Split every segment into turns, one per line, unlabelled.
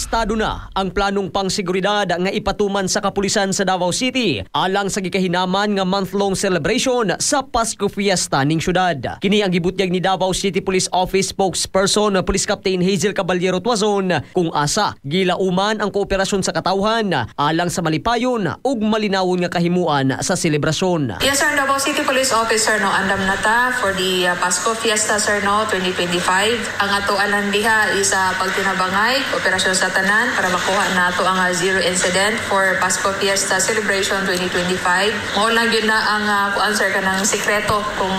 Listado na ang planong pangseguridad nga ipatuman sa kapulisan sa Davao City alang sa gikahinaman nga month-long celebration sa Pasko Fiesta ning syudad. Kini ang gibutyag ni Davao City Police Office spokesperson Police Captain Hazel Caballero Tuazon kung asa gilauman ang kooperasyon sa katawhan alang sa malipayon ug malinawon nga kahimuan sa selebrasyon.
Yes, sir. Davao City Police Officer, no, andam na ta for the Pasko Fiesta, sir, no, 2025. Ang ato alang diha is pagtinabangay, kooperasyon sa tanan para makuha nato ang zero incident for Pasko Fiesta Celebration 2025. Mao lang gyud na ang kuan, sir, kanang sikreto kung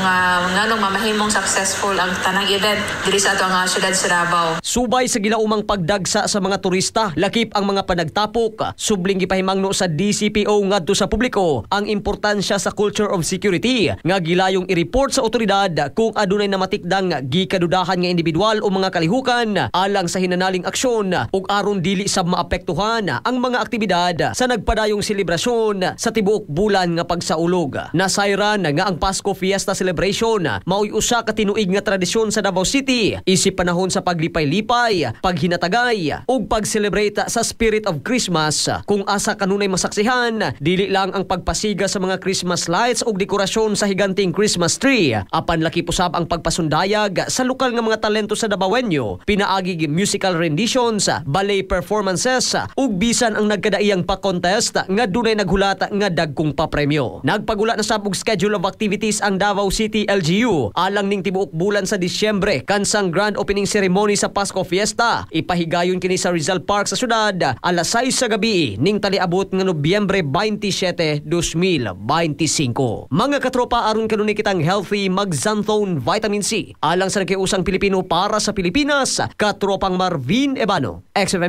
nganong mamahimong successful ang tanang event diri sa ato ang syudad sa Davao.
Subay sa gilaumang pagdagsa sa mga turista, lakip ang mga panagtapok, subling gipahimangno sa DCPO ngadto sa publiko ang importansya sa culture of security nga gilayong i-report sa otoridad kung adunay namatikdang gikadudahan nga individual o mga kalihukan alang sa hinanaling aksyon ug aron dili sab maapektuhan ang mga aktibidad sa nagpadayong selebrasyon sa tibuok bulan nga pagsaulog. Nasayran nga ang Pasko Fiesta Celebration mao'y usa ka tinuig nga tradisyon sa Davao City isip panahon sa paglipay-lipay, paghinatagay ug pag-celebrate sa spirit of Christmas kung asa kanunay masaksihan dili lang ang pagpasiga sa mga Christmas lights ug dekorasyon sa higanting Christmas tree, apan laki usab ang pagpasundayag sa lokal nga mga talento sa Dabawenyo pinaagi musical renditions, ballet performances ug bisan ang nagkadaiyang pa-contest nga dunay naghulat nga dagkong papremyo. Nagpagula na sab og schedule of activities ang Davao City LGU alang ning tibuok bulan sa Disyembre kansang grand opening ceremony sa Pasko Fiesta. Ipahigayon kini sa Rizal Park sa syudad alas 6 sa gabi ning taliabot nga Nobyembre 27, 2025. Mga katropa, aron kanunay kitang healthy, mag-Xanthone Vitamin C. Alang sa nagkiusang Pilipino para sa Pilipinas, katropang Marvin Ebano, XFM.